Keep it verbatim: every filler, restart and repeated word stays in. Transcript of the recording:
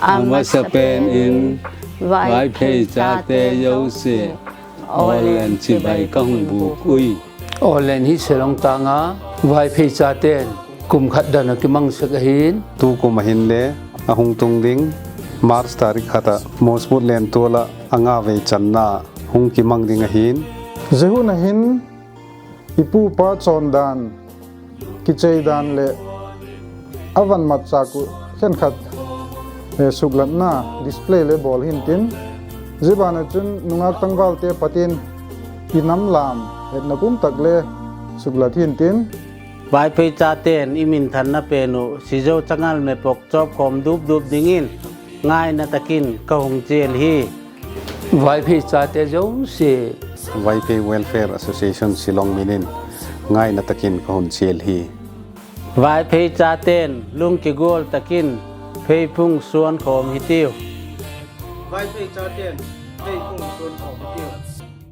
A masapen in Vaiphei chate zosia Awllen chibai ka hung bûk ui. Awllen hi Shillong tâng a Vaiphei chate'n kum khat dan a kimang sek ahi'n. Tukum a hinle a hung tung ding March tarik khat ah Mosbut lentual ah a nga vei channa hung kimang ding ahi'n. Zia hun a hin i pu pa chawndan, kicheidan leh a van matchâk uh khenkhat suklatna display le bawl hintin, zia ban ah chun nungâk tangvalte pat in i nam lâm hetna pum tak le suklat hintin. Vaiphei chate'n i minthanna pen uh Sizo Changal Mepok chawpkhawm dupdup dingin ngaina tak in ka hung chial hi. Vaiphei chate zosia, Vaiphei Welfare Association Shillong min in ngaina tak in ka hun chial hi. Vaiphei chate'n lungkigual tak in pheiphung suan khawm hitiu. Vaiphei chate'n pheiphung suan khawm hitiu.